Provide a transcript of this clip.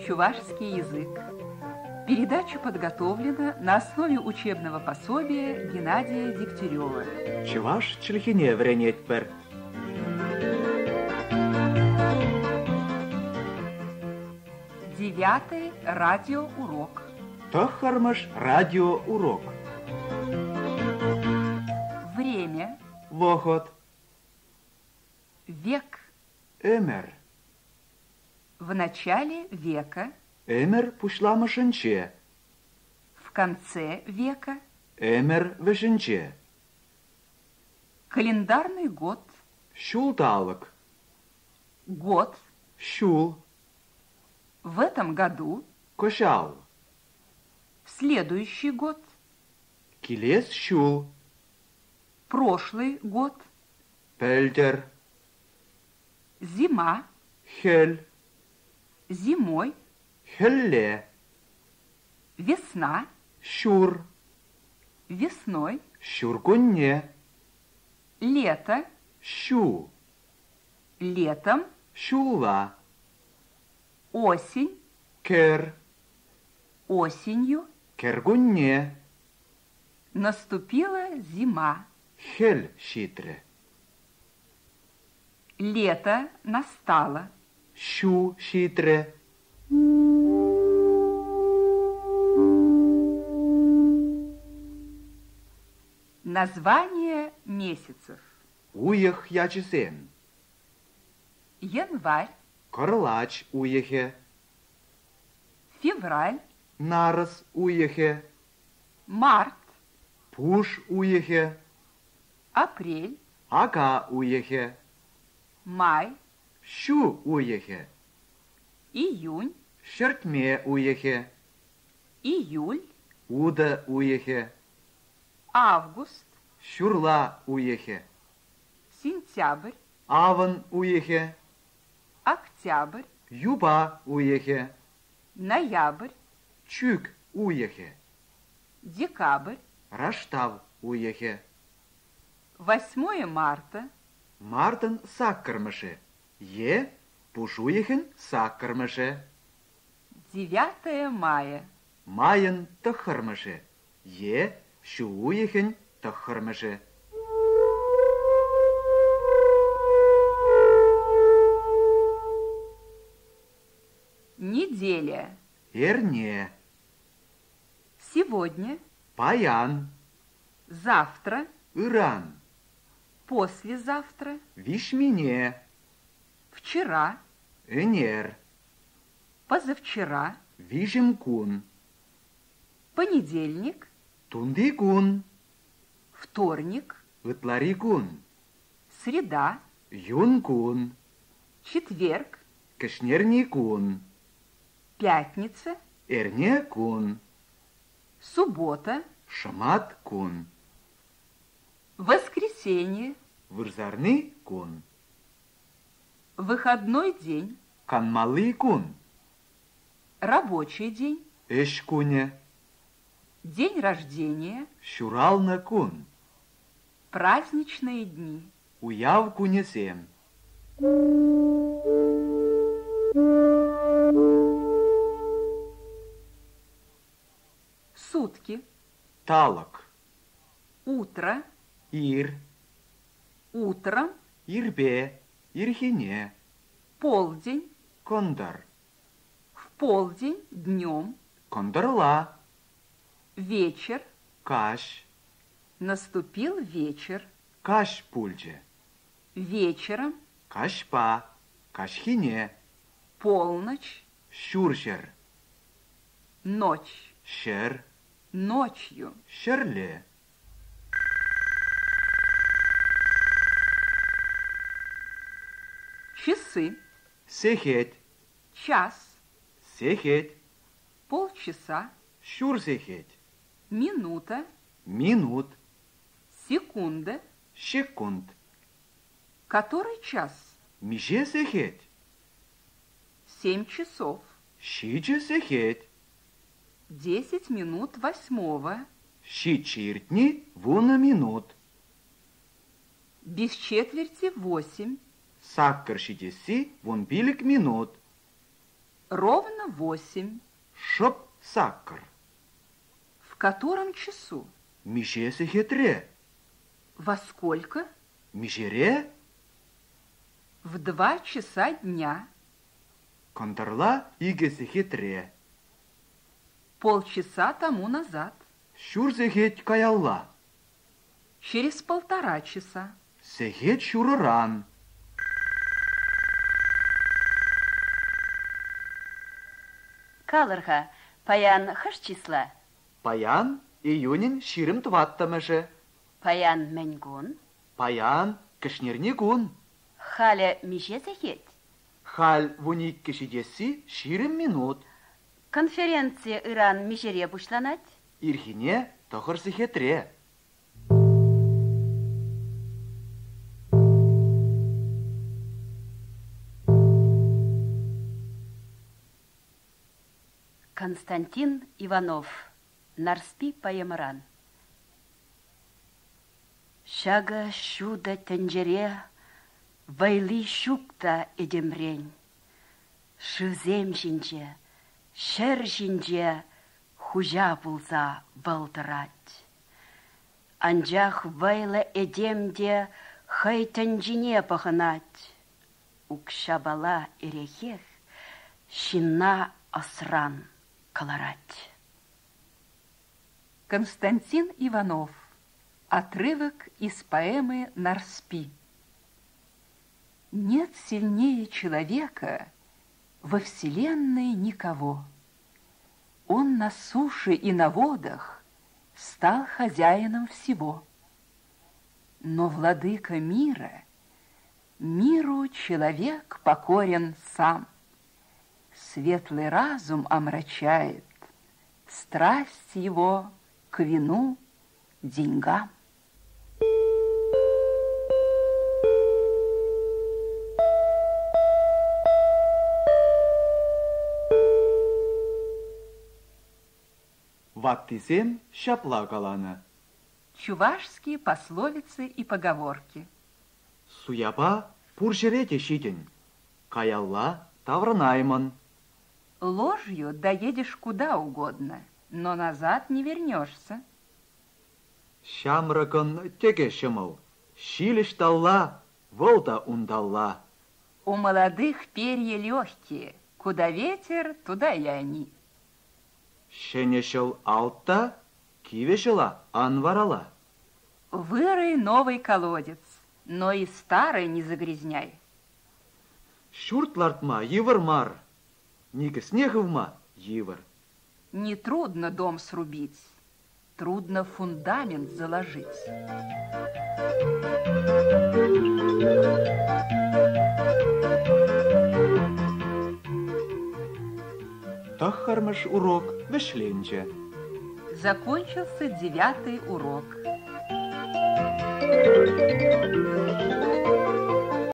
Чувашский язык. Передача подготовлена на основе учебного пособия Геннадия Дегтярева. Чӑваш чӗлхине вӗренетпӗр. Девятый радиоурок. Тӑххӑрмӗш радиоурок. Время. Вӑхӑт. Век. Ӗмӗр. В начале века. Ӗмӗр пуҫламӑшӗнче. В конце века. Ӗмӗр вӗҫӗнче. Календарный год. Ҫулталӑк. Год. Ҫул. В этом году. Кӑҫал. В следующий год. Килес ҫул. Прошлый год. Пӗлтӗр. Зима. Хӗл. Зимой. Хӗлле. Весна. Ҫур. Весной. Ҫуркунне. Лето. Ҫу. Летом. Ҫулла. Осень. Кӗр. Осенью. Кӗркунне. Наступила зима. Хӗл ҫитрӗ. Лето настало. Ҫу ҫитрӗ. Название месяцев. Уйӑх ячӗсем. Январь. Кӑрлач уйӑхӗ. Февраль. Нарӑс уйӑхӗ. Март. Пуш уйӑхӗ. Апрель. Ака уйӑхӗ. Май. Ҫу уйӑхӗ. Июнь. Ҫӗртме уйӑхӗ. Июль. Утӑ уйӑхӗ. Август. Ҫурла уйӑхӗ. Сентябрь. Авӑн уйӑхӗ. Октябрь. Юпа уйӑхӗ. Ноябрь. Чӳк уйӑхӗ. Декабрь. Раштав уйӑхӗ. 8 марта. Мартӑн саккӑрмӗшӗ е пуш уйӑхӗн саккӑрмӗшӗ. 9 мая. Майӑн тӑххӑрмӗшӗ е ҫу уйӑхӗн тӑххӑрмӗшӗ. Неделя. Эрне. Сегодня. Паян. Завтра. Ыран. Послезавтра. Виҫмине. Вчера. Ӗнер. Позавчера. Виҫӗм кун. Понедельник. Тунти кун. Вторник. Ытлари кун. Среда. Юн кун. Четверг. Кӗҫнерни кун. Пятница. Эрне кун. Суббота. Шӑмат кун. Воскресенье. Вырсарни кун. Выходной день. Канмалли кун. Рабочий день. Ӗҫ кунӗ. День рождения. Ҫуралнӑ кун. Праздничные дни. Уяв кунӗсем. Сутки. Талӑк. Утро. Ир. Утром. Ирпе, ирхине. Полдень. Кӑнтӑр. В полдень днем. Кӑнтӑрла. Вечер. Каҫ. Наступил вечер. Каҫ пулчӗ. Вечером. Каҫпа, каҫхине. Полночь. Ҫурҫӗр. Ночь. Ҫӗр. Ночью. Ҫӗрле. Часы. Сехет. Час. Сехет. Полчаса. Ҫур сехет. Минута. Минут. Секунда. Ҫеккунт. Который час? Миҫе сехет? Семь часов. Ҫичӗ сехет. Десять минут восьмого. Ҫиччӗ иртни вунӑ минут. Без четверти восемь. Саккӑр ҫитесси вунпилӗк минут. Ровно восемь. Шӑп саккӑр. В котором часу? Миҫе сехетре? Во сколько? Миҫере? В два часа дня. Кӑнтӑрла икӗ сехетре. Полчаса тому назад. Ҫур сехет каялла. Через полтора часа. Сехет ҫурӑран. Калӑр-ха, паян хӑш числа? Паян июнӗн 24-мӗшӗ. Паян мӗн кун? Паян кӗҫнерни кун. Халӗ миҫе сехет? Халь 12 ҫитесси 20 минут. Конференци ыран миҫере пуҫланать? Ирхине тӑхӑр сехетре. Константин Иванов Нарспи поэмӑран. Ҫакӑ ҫутӑ тӗнчере вӑйли ҫук та этемрен. Шывсем ҫинче, ҫӗр ҫинче хуҫа пулса вӑл тӑрать. Анчах вӑйлӑ этем те хӑй тӗнчине пӑхӑнать. Укҫапала эрехех ҫынна ӑсран кӑларать. Константин Иванов. Отрывок из поэмы «Нарспи». Нет сильнее человека во вселенной никого. Он на суше и на водах стал хозяином всего. Но владыка мира, миру человек покорен сам. Светлый разум омрачает страсть его к вину, деньгам. Ваттисем ҫапла каланӑ. Чувашские пословицы и поговорки. Суяпа пур ҫӗре те ҫитӗн, каялла таврӑнаймӑн. Ложью доедешь куда угодно, но назад не вернешься. Ҫамрӑкӑн тӗкӗ ҫӑмӑл, ҫил ӑҫталла, вӑл та унталла. У молодых перья легкие, куда ветер, туда и они. Ҫӗнӗ ҫӑл алт та, кивӗ ҫӑла ан варала. Вырой новый колодец, но и старый не загрязняй. Ҫурт лартма йывӑр мар, никӗсне хывма йывӑр. Нетрудно дом срубить, трудно фундамент заложить. Тӑххӑрмӗш урок вӗҫленчӗ. Закончился девятый урок.